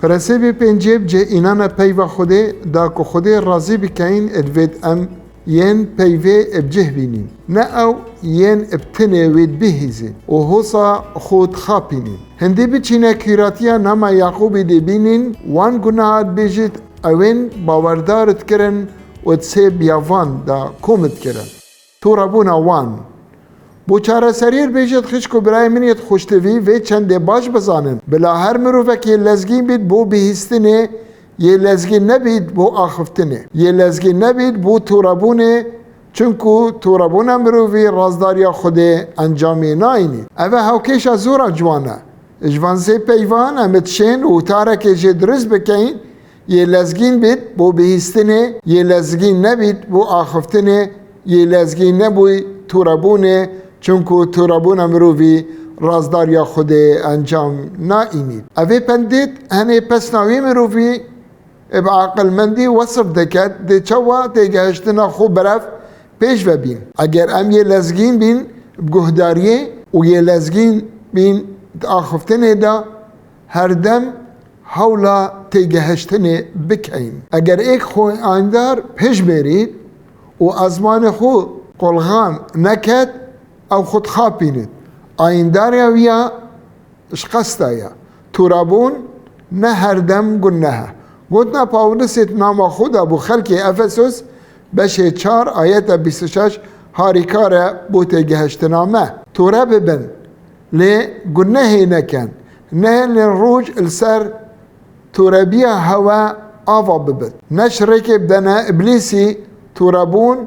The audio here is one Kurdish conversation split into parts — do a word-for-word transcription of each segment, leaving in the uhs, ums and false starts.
Prensîbê pêncê bi cih înana peyva Xwedê da ku Xwedê razî bikeyin, divêt em yên peyvê bi cih bînîn. Ne ew yên bi tinê wê dibihîzîn û hosa xwe dixapînîn. Hindî biçîne kûratiya nama Yaqûbî dê bînîn, wan gunaha dibêjît, ewên bawerdar dikirin û di sê biyavan da kom dikirin. Tûrebûna wan. Bo çareseriyê dibêjit, xişk û birayê min yê xweştivî, vê çendê baş bizanin. Bila her mirovekî lezgîn bît bo bihîstinê, yê lezgîn nebît bo axiftinê. Yê lezgîn nebît bo tûrebûnê, çunku tûrebûna mirovî razdariya Xwedê encamê nayînî. Ev e hewkêşa zora ciwan e. Ji van sê peyvan em dişên û tarekê jê dirust bikeyin, yê lezgîn bît bo bihîstinê, yê lezgîn nebît bo axiftinê, yê lezgîn nebûy tûrebûnê, çunku tûrebûna mirovî razdariya Xwedê encam naînît. Evê pendêt henê pesna wî mirovî bi aqilmendî wesif diket, dê çawa têgehiştina xwe berev pêş ve bîn. Eger em yê lezgîn bîn bi guhdariyê û yê lezgîn bîn di axiftinê de, herdem hewla têgehiştinê bikeyin. Eger êk xwe ayîndar pêşbêrît û ezmanê xwe qolxan neket, ew xwe dixapînit. Ayîndariya wî ya ji qesta ye. Tûrebûn ne herdem guneh e. Gotina Pawlisê di nama xwe de bo xelkê Efesos, beşê çar, ayeta bîst û şeş, harîkar e bo têgehiştina me. Tûre bibin, lê gunehê nekin. Nehêlin roj li ser tûrebiya hewe ava bibit. Ne ji rêkê bidene Îblîsî. Tûrebûn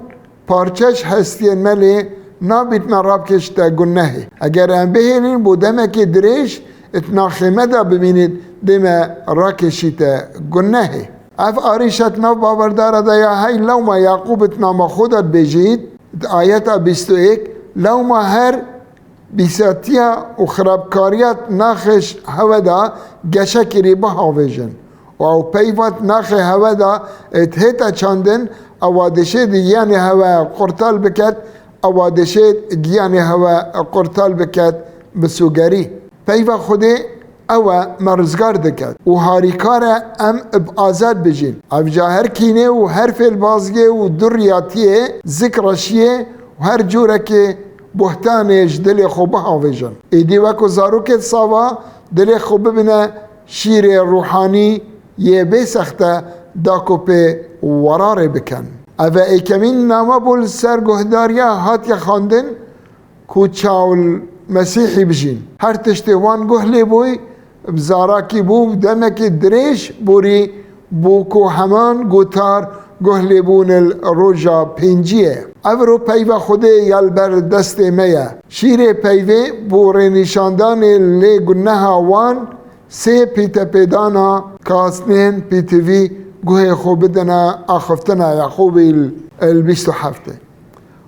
parçe ji hestiyên me lê nabît me rabkêşite gunehê. Eger em bihêlîn bo demekê dirêj, di naxê me de bimînît, dê me rakêşîte gunehê. Ev arîşa di nav bawerdara de ya hey lewma Yaqûb di nama xwe de dibêjît, di ayeta bîst û yek, lewma her bîsatiya û xirabkariya di naxê ş-, hewe de geşe kirî bihavêjin. Û ew peyva di naxê hewe de, ê, dihête çandin, ewa dişêt giyanê hewe qurtal biket, ewa dişêt giyanê hewe qurtal biket bi sûgerî. Peyva Xwedê ew e me rizgar diket û harîkar e em bi azad bijîn. Ev ca her kînê û her fêlbaziyê û duriyatiyê, zikreşiyê û her curekê buhtanê ji dilê xwe bihavêjin. Êdî weko zarokê sava dilê xwe bibine şîrê ruhanî yê bê sexte da ku pê werarê bikin. Ev e êkemîn nama bû li ser guhdariya hatiye xwendin ku çawl Mesîhî bijîn. Her tiştê wan guh lê bûy, bi zarakî bû, bi demekî dirêj borî bû ku heman gotar guh lê bûn li roja pênciyê. Ev ro peyva Xwedê ya li ber destê me ye. Şîrê peyvê bo rênîşandanê lê guneha wan sê pîtepêdana kasnên pîtivî guhê xwe bidine axiftina Yaqûbî li bîst û heftê.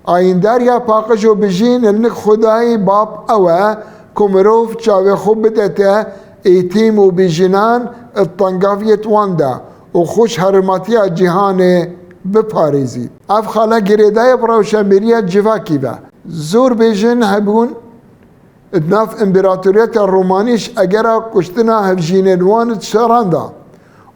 Ayîndariya paqij û bijîn li nik Xwedayî Bab ew e ku mirov çavê xwe bidete êtîm û bêjinan di tengaviyêt wan de û xwe ji herimatiya cîhanê biparêzît. Ev xala girêdayê bi rewşenbîriya civakî ve. Zor bêjin hebûn di nav împaratoriyeta Romanî ji egera kuştina hevjînên wan di şeran de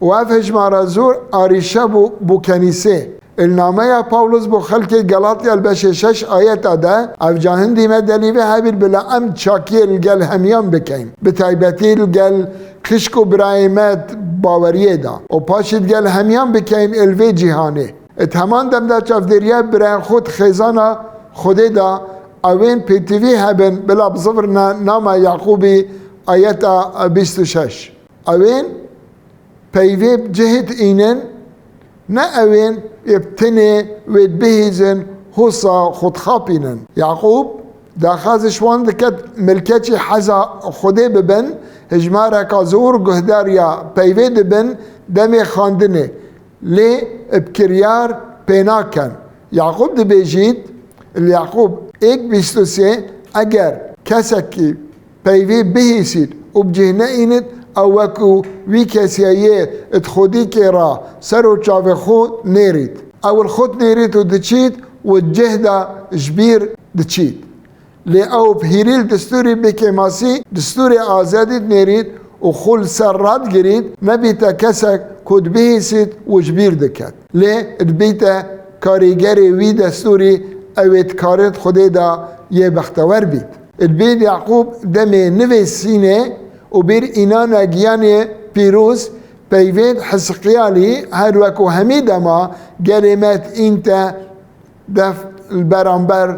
û ev hejmara zor arîşe bû bo kenîsê. Li nameya Pawlos bo xelkê Galatya li beşê şeş ayeta de, ev ca hindî me delî vê hebît bila em çakiyê li gel hemiyan bikeyn. Bi taybetî li gel xişk û birayê me di baweriyê de û paşî di gel hemiyan bikeyn li vê cîhanê. Di heman dem de çavdêriya birayên xwe di xêzana Xwedê de ewên pêtivî hebin bila bizivirine nama Yaqûbî ayeta bîst û şeş. Ewên peyvê bi cihê diînin, ne ewên ê bi tinê wê dibihîzin, hosa xwe dixapînin. Yaqûb daxwaz ji wan diket milketçî heza Xwedê bibin, hejmareka zor guhdariya peyvê dibin demê xwendinê, lê bi kiryar pê nakin. Yaqûb dibêjît, li Yaqûb êk bîst û sê, eger kesekî peyvê bihîsît û bi cih neînit, ew wekû wî kesî ye yê di xwedîkê re ser û çavê xwe nêrît. Ew li xwe dinêrît û diçît û di cih de ji bîr diçît. Lê ew bi hîrî li distûrî bêkêmasî, distûrê azadî dinêrît û xwe li ser radigirît, nebîte kesek ku dibihîsît û ji bîr diket. Lê dibîte karîgerê wî destûrî, ew ê di karê Xwedê de yê bextewer bît. Dibît Yaqûb demê nivê sînê û bîr înane giyanê pîroz, peyvêt Hisiqyalî her wekû hemî dema gelê me dîn te def li beramber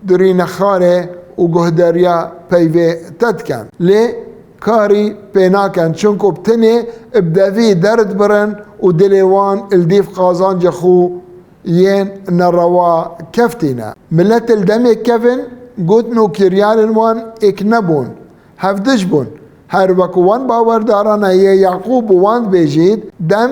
dirîne xarê û guhdariya peyvê te dikin. Lê karî pê nakin, çunku bi tinê bi devî derdibrin û dilê wan li dîv qazancê xwe yên nerewa keftîne. Milet li demê kevin, gotin û kiryarên wan êk nebûn, hevdij bûn. Her wekû wan bawerdarane yê Yaqûb û wan dibêjît, dem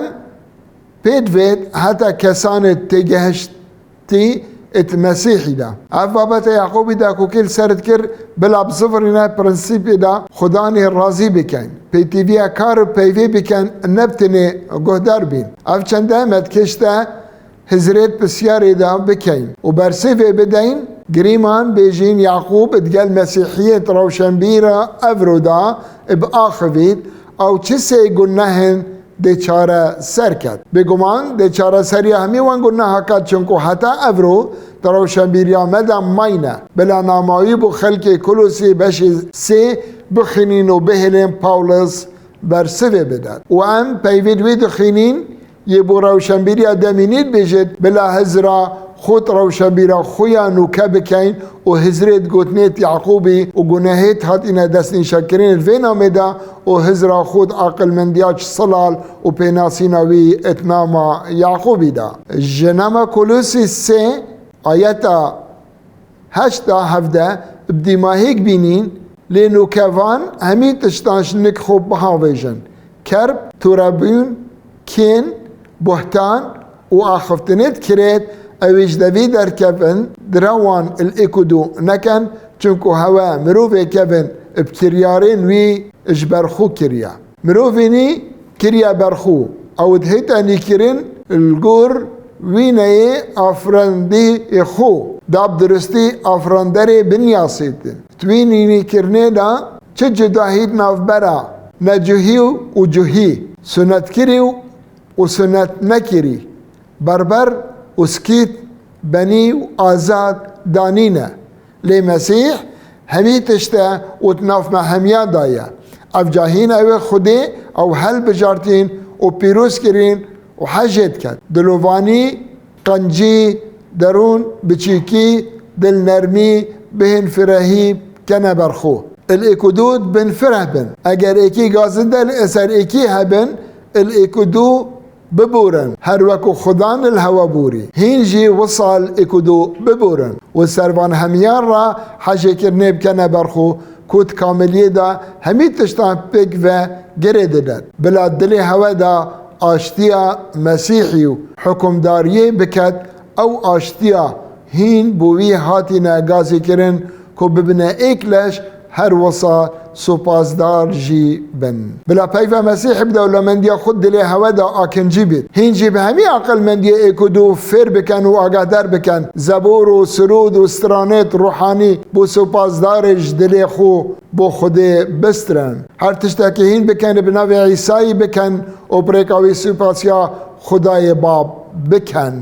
pê divêt heta kesanê têgehiştî it Mesîhî de. Ev babete Yaqûbî de ku kil ser dikir, bila bizivirîne prensîpê de Xudanê razî bikin. Pêtiviya kar û peyvê bikin, ne bi tinê guhdar bîn. Ev çende me dikişte hizrêt pisyarê de bikeyn û bersivê bideyn, girîman bêjîn Yaqûb digel Mesîhiyêt rewşenbîra evro de bi axivît, ew çi sê gunehên dê çare ser ket. Bêguman dê çareseriya hemî wan guneha ket, çunku heta evro di rewşenbîriya me de mayne. Bila namawî bû xelkê Kolosî beşê sê bixwînîn û bihêlên Pawlos bersivê bidet. Û em peyvê wî dixwînîn, yê bo rewşenbîriya demînî dibêjit, bila hizra xwe di rewşenbîra xwe ya nûke bikeyn û hizrê di gotinêt Yaqûbî û gunehêt hatine destnîşankirinê di vê namê de û hizra xwe di aqilmendiya çi silal û pênasîna wî di nama Yaqûbî de. Ji nama Kolosî sê ayeta heşt a hevdeh bi dîmahêk bînîn, lê nûkevan hemî tiştan ji nik xwe bihavêjin. Kerb, turebûn, kên, buhtan û axiftinê dikirêt, ew ê ji devî derkevin, direwan li êk û du nekin, çunku hewe mirovê kevin bi kiryarên wî ji ber xwe kiriye. Mirovînî kiriye ber xwe, ew dihête nîkirin li gor wîneyê afirandî xwe, da bi duristî afiranderê binyasîtin. Di wî nînîkirinê de çi cudahî di navbera necuhî û cuhî, sunetkirî û sunet nekirî, berber û skît, benî û azad danîne. Lê Mesîh hemî tişt e û di nav me hemiya de ye. Ev cahîn ew ê Xwedê ew helbijartîn û pîroz kirîn û hejê diket. Dilovanî, qencî, derûn, biçîkî, dilnermî, bihên firehî kene ber xwe. Li êk û du dibin fireh bin. Eger êkî gazinde li eser êkî hebin, li êk û du biborin, her wekû Xudan li hewe borî. Hîn jî wisa li êk û du biborin û ser van hemiyan re hejêkirinê bikene ber xwe, ku di kamiliyê de hemî tiştan pêk ve girê didin. Bila dilê hewe de aştiya Mesîhî û hukimdariyê biket, ew aştiya hîn bo wî hatine gazîkirin, ku bibine êk leş, her wisa supasdar jî bin. Bila peyva Mesîhî bi dewlemendiya xwe dilê hewe de akincî bît. Hîn jî bi hemî aqilmendiyê êk û du fêr bikin û agahdar bikin. Zebûr û sirûd û stranêt ruhanî bo supasdarê ji dilê xwe bo Xwedê bistrin. Her tiştekî hîn bikin, bi navê Îsayî bikin û bi rêka wî supasiya Xwedayê Bab bikin.